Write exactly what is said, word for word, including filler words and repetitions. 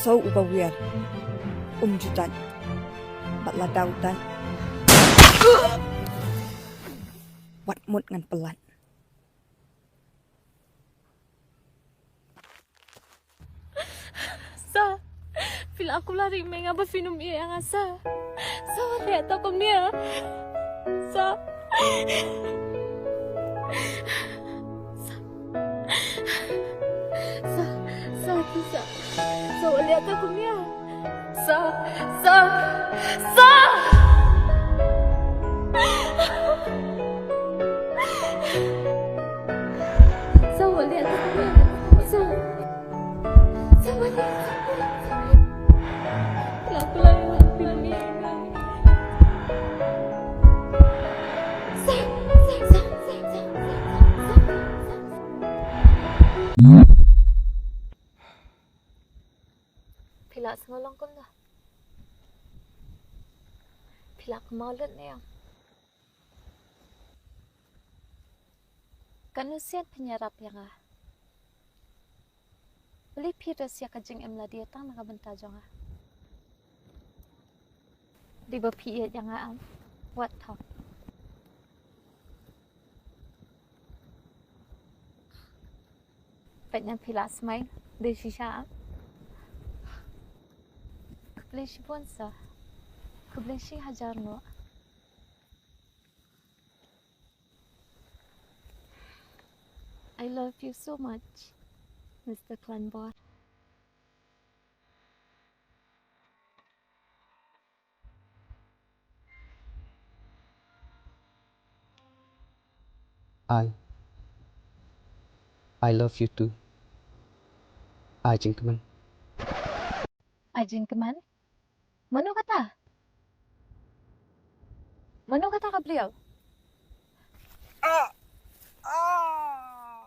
Sa uba wiar um ju tan bad lada u tan wat mut ngan pynlait. Sa, phi la kular ïa nga ba phin ym ïeh ïa nga, Sa. Sa, wat leh ta kumne. Sa. Sa. Sa, Sa, Sa. Sa, wat leh ta kumne. Sa, Sa, Sa. Sa, wat leh ta kumne. Sa. Sa, wat leh ta kumne. Sa, wat leh ta kumne. Sa, Sa, Sa. Phi la sngew long kumno? Phi la kynmaw lut ne em? Katno sien phin ïarap ïa nga? Balei phi risk ïa ka jingim lade tang na ka bynta jong nga? Dei ba phi ïeit ïa nga em? Wat thok. Peit na phi la smai, dei shisha em? Khublei shibun Sa. Khublei shi hajar nguh. I love you so much, Mister Klanbor. I, I love you too. Ai jingkmen. Ai jingkmen? Mano kata? Mano kata ka briew?